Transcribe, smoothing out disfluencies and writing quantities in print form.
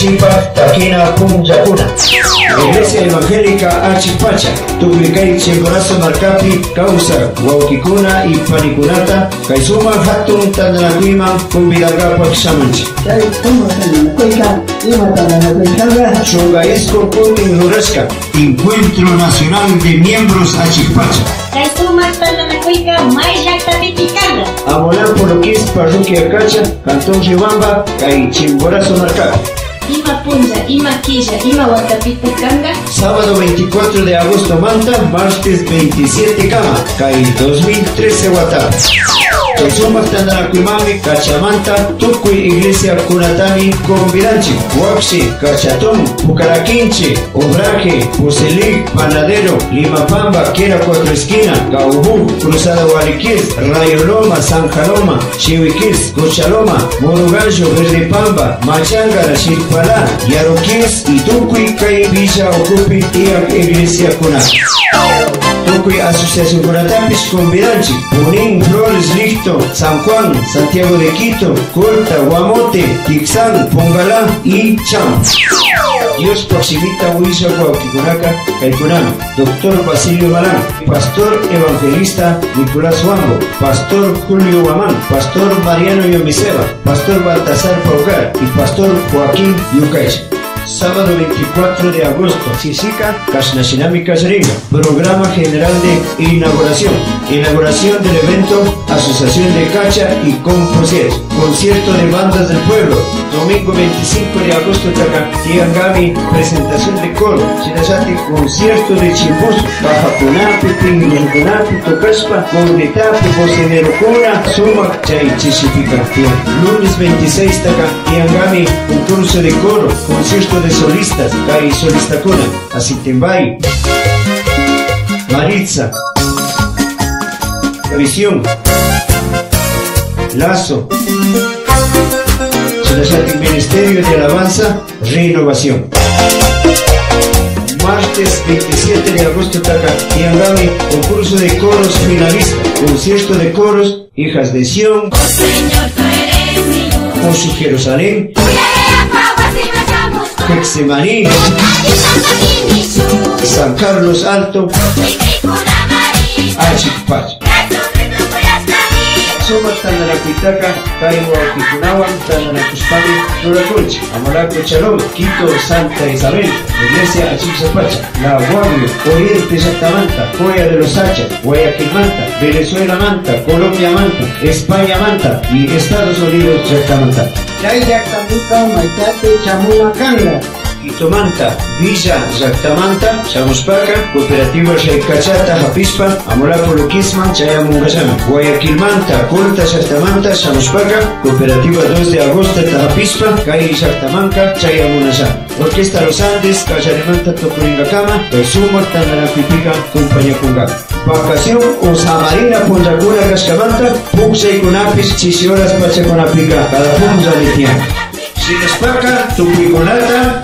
Wasipaj takina punllakuna. Iglesia Evangélica Achikpacha, tukuy kay Chimborazo markapi kawsak wawkikuna y panikunata kay sumak hatun tantanakuyman convidankapak shamunchik. Chay sumak tantanakuyka ima tantanakuykanga? 19 kutin rurashka Encuentro Nacional de Miembros Achikpacha. Chay sumak tantanakuyka may llaqtapipi kanqa. Amolapo Luquis, Parroquia Cacha, Cantón Riobamba, kay Chimborazo markapi. Ima punlla, ima killa, ima watapita kanqa. Sábado 24 de agosto manta, martes 27 kama, kay 2013 watapi. Chay sumak tantanakuymanmi Cachamanta tukuy iglesia kunatami convidanchik. Huaxi, Cachatón, Pucaraquinche, Obraje, Puselic, Panadero, Limapamba, Quiera Cuatro Esquina, Gaubú, Cruzada Guariquís, Rayo Loma, Sanjaloma, Chihuiquís, Cochaloma, Morugallo, Verdepamba, Machángara, Chilpalá, Yaroquís y tukuy kay Villa Ocupi tiyak iglesia kuna. Tukuy asociación kunatapis convidanchik. Punín, Flores, Licto, San Juan, Santiago de Quito, Colta, Guamote, Tixán, Pongalá y Cham. Dios proximita huilla wawkikunaka kaykunami. Doctor Basilio Balán, Pastor Evangelista Nicolás Huambo, Pastor Julio Guamán, Pastor Mariano Yomiseba, Pastor Baltasar Paucar y Pastor Joaquín Yucay. Sábado 24 de agosto, Sisica, Kashnashinami Kasharinga, Programa General de Inauguración, Inauguración del evento Asociación de Cacha y Composier, Concierto de Bandas del Pueblo, domingo 25 de agosto, Taka, Tiangami, presentación de coro, Shinasati, concierto de Chimbus, Baja Punapi, Pingunapi, Tocaspa, Cornetapi, Bocinero Cuna, Suma, Chay Chishipica, Lunes 26, Taka, Tiangami, concurso de coro, concierto de solistas, Kai Solista Cuna, Asitembay, Maritza, Visión, Lazo, Chinasati, Ministerio de Alabanza, Renovación. Martes 27 de agosto, Taka, Tiangami, concurso de coros finalista, concierto de coros, Hijas de Sión, Oh Señor, tú eres mi luz. Osu Jerusalén, Getsemaní, San Carlos Alto, Achikpacha. Sumak tantanakuytaka kay wawkikunawan tantanakushpami rurakunchik. Amolaco Chaloma, Quito, Santa Isabel, Iglesia Achikpacha, La Guavio, Oriente Llactamanta, Joya de los Hachas, Guayaquil Manta, Venezuela Manta, Colombia Manta, España Manta y Estados Unidos Llactamanta. Chay llaqtapika maytati chamuna kanqa. Quitomanta, Villa Llactamanta, Chamuspaka, Cooperativa Shaykachata, Japispa, Amolapo Luquisman, Chayamungasama, Guayaquilmanta, Colta Llactamanta, Chamuspaka, Cooperativa 2 de Agosto, Tajapispa, Cay Llactamanca, Chayamunasama. Orquesta Los Andes, Callarimanta, Tocuringacama, Kaisuma, Tandanapipica, Compañía Cunga. Vacación o Samarina, Punjacuna, Cascamanta, Puxaykunapis, Chisioras, Pachacunapica, cada punja de tiempo. Shinashpaka, tukuykunata,